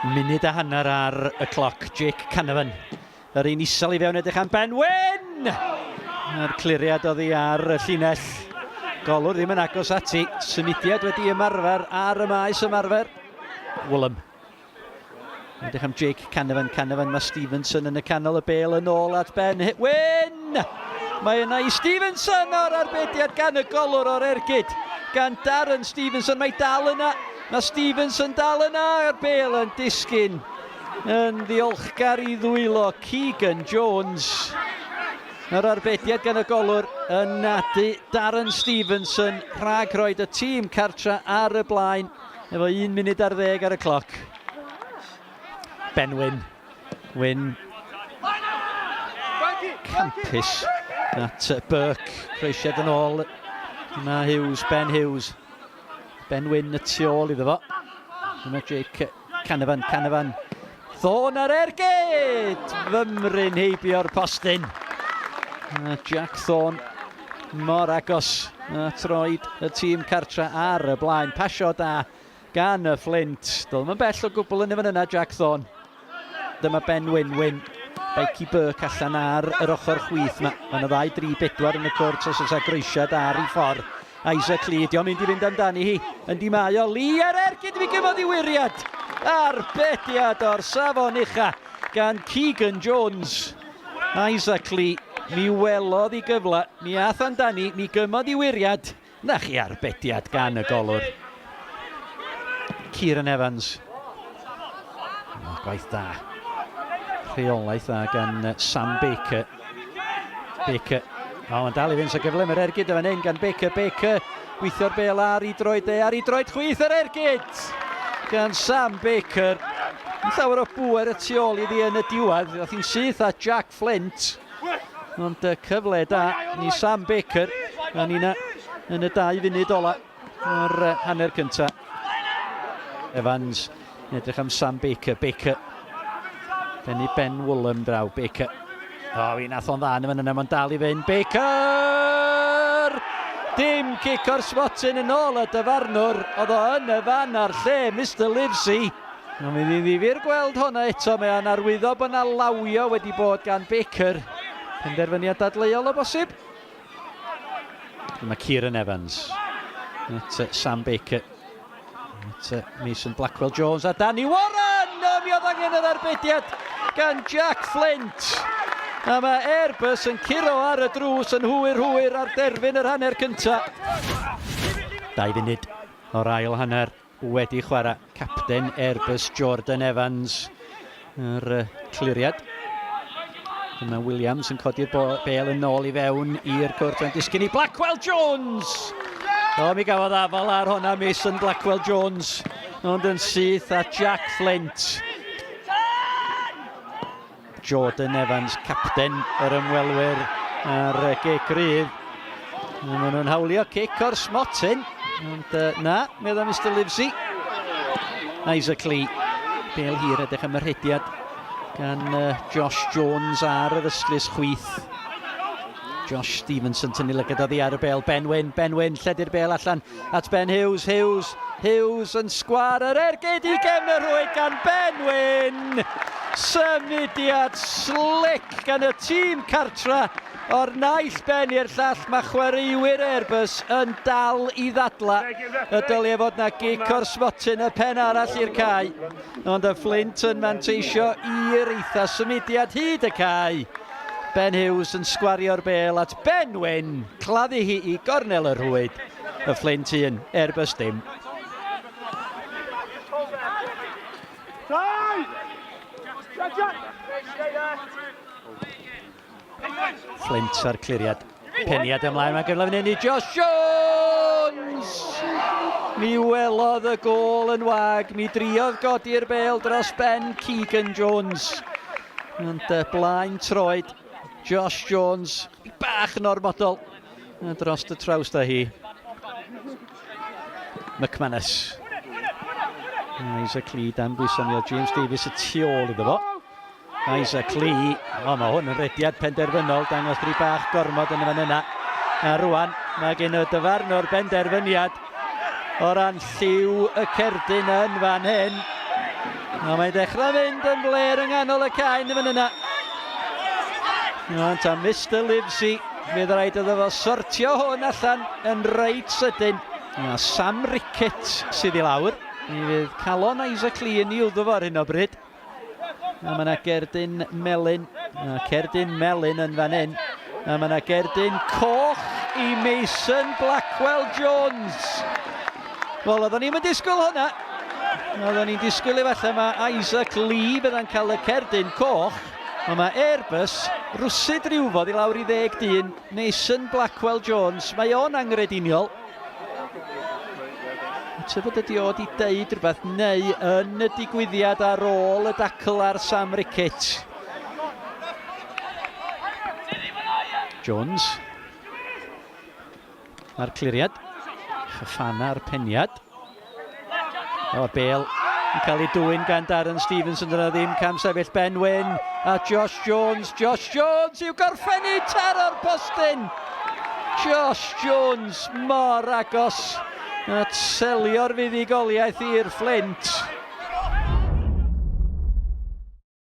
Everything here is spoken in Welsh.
Munud a hanner ar y cloc. Jake Canavan. Yr un isel i fewn edrych am Ben Wyn! A'r cliriad oddi ar y llinell. Golwr ddim yn agos ati. Symudiad wedi ymarfer ar y maes ymarfer. Woolam. Edrych am Jake Canavan. Canavan, mae Stevenson yn y canol y bel yn ôl at Ben Wyn! Mae yna i Stevenson o'r arbediad gan y golwr o'r ergyd. Gan Darren Stevenson, mae dal yna. Mae Stevenson dal yna, a'r bel yn disgyn yn ddiolchgar i ddwylo Keegan Jones. Yr arbediad gan y golwr yn nadu Darren Stevenson rhag roed y tîm cartra ar y blaen efo 1 munud ar ddeg ar y cloc. Ben Wyn. Wyn. Campus at Burke. Croesiad yn ôl. Mae Hughes, Ben Hughes. Ben Wyn y tu ôl iddo fo. Yma Jake Canavan, Canavan. Thorne ar ergyd! Fymryn heibio'r postyn. A Jack Thorne mor agos at roed y tîm cartra ar y blaen. Pasio da gan y Flint. Doedd yn bell o gwbl yn y fan yna, Jack Thorne. Dyma Ben Wyn, Wyn. Becky Burke allan ar yr ochr chwith. Mae yna ddau, dri, bedwar yn y cwrt os oes groesiad ar ei ffordd. Isaac Lee, diolch mynd i fynd amdani hi. Yndi mae o, Lee ar ergyd, mi gyfodd i wiriad. Arbediad o'r safon ucha gan Keegan Jones. Isaac Lee, mi welodd i gyfle, mi ath amdani, mi gymodd i wiriad. Na chi arbediad gan y golwr. Kieran Evans. Oh, gwaith da. Rheolaeth dda gan Sam Baker. Baker. O, mae'n dal i fynd, so gyflym yr ergyd yn fan hyn gan Baker. Baker, gweithio'r bel ar i droed dde, ar i droed chwith yr ergyd gan Sam Baker. Yn llawer o bŵer y tu ôl iddi yn y diwedd. Ddoth hi'n syth at Jack Flint. Ond cyfle da i Sam Baker. A nina yn y dau funud ola o'r hanner cynta. Evans yn edrych am Sam Baker. Baker. Benny Ben Woolam draw. Baker. O, oh, fi nath o'n dda yn y fan yna. Mae'n dal i fynd. Baker! Dim cic o'r smotyn yn ôl y dyfarnwr. Oedd o yn y fan a'r lle, Mr Livesey. Mae'n mynd i ddifyr gweld hwnna eto. Mae o'n arwyddo bod yna lawio wedi bod gan Baker. Penderfyniad dadleuol o bosib. Mae Kieran Evans. At Sam Baker. At Mason Blackwell Jones a Danny Warren! O, mi oedd angen yr arbediad gan Jack Flint. A mae Airbus yn curo ar y drws yn hwyr hwyr ar derfyn yr hanner cynta. Dau funud o'r ail hanner. Wedi chwarae capten Airbus Jordan Evans yr uh, cliriad. Dyma Williams yn codi'r bel yn ôl i fewn i'r cwrt. Mae'n disgyn i Blackwell Jones! O, mi gafodd afal ar honna Mason Blackwell Jones. Ond yn syth at Jack Flint. Jordan Evans, capten yr ymwelwyr ar gic rydd. Maen nhw'n hawlio cic o'r smotyn. Ond na, meddai Mr Livesey. Isaac Lee, bel hir edrych am y rhediad gan Josh Jones ar yr ystlys chwith. Josh Stevenson tynnu lygad oddi ar y bel. Ben Wyn, Ben Wyn, lledu'r bel allan at Ben Hughes. Hughes, Hughes yn sgwar yr ergyd i gefn y rhwyd gan Ben Wyn. Symudiad slick gan y tîm cartra o'r naill ben i'r llall. Mae chwaraewyr Airbus yn dal i ddadla y dylia fod na gic o'r smotyn y pen arall i'r cae. Ond y Flint yn manteisio i'r eitha symudiad hyd y cae. Ben Hughes yn sgwario'r bêl at Ben Wyn, claddu hi i gornel y rhwyd. Y Flint 1, Airbus dim. Flint ar cliriad. Peniad ymlaen, mae'n gyfle fan hyn i Josh Jones! Mi welodd y gôl yn wag, mi driodd godi'r bêl dros ben Keegan Jones. Ond blaen troed Josh Jones, bach yn ormodol dros y traws da hi. McManus. Isaac Lee dan bwysau, mi oedd James Davies y tu ôl iddo fo. Isaac Lee, o mae hwn yn rediad penderfynol, dangos dri bach gormod yn y fan yna. A rwan, mae gen y dyfarnwr benderfyniad o ran lliw y cerdyn yn fan hyn. A mae'n dechrau fynd yn fler yng nghanol y cae yn fan yna. Ond ta Mr Livesey, fydd rhaid iddo fo sortio hwn allan yn reit sydyn. A Sam Rickett sydd i lawr. Mi fydd calon Isaac Lee yn i'w fo ar hyn o bryd. A mae yna gerdyn melyn. A cerdyn melyn yn fan hyn. A mae yna gerdyn coch i Mason Blackwell Jones. Wel, oeddwn ni'n disgwyl hwnna. Oeddwn ni'n disgwyl efallai mae Isaac Lee fydda'n cael y cerdyn coch. Ond mae Airbus rwsyd rhywfodd i lawr i ddeg dyn. Mason Blackwell Jones, mae o'n angrediniol. Tybed ydy o wedi deud rhywbeth neu yn y digwyddiad ar ôl y dacl ar Sam Rickett. Jones. Mae'r cliriad. Chyffana'r peniad. O'r bel yn cael ei dwyn gan Darren Stevenson. Dyna ddim cam sefyll Ben Wyn a Josh Jones. Josh Jones i'w gorffennu taro'r postyn. Josh Jones mor agos at selio'r fuddugoliaeth i'r Fflint.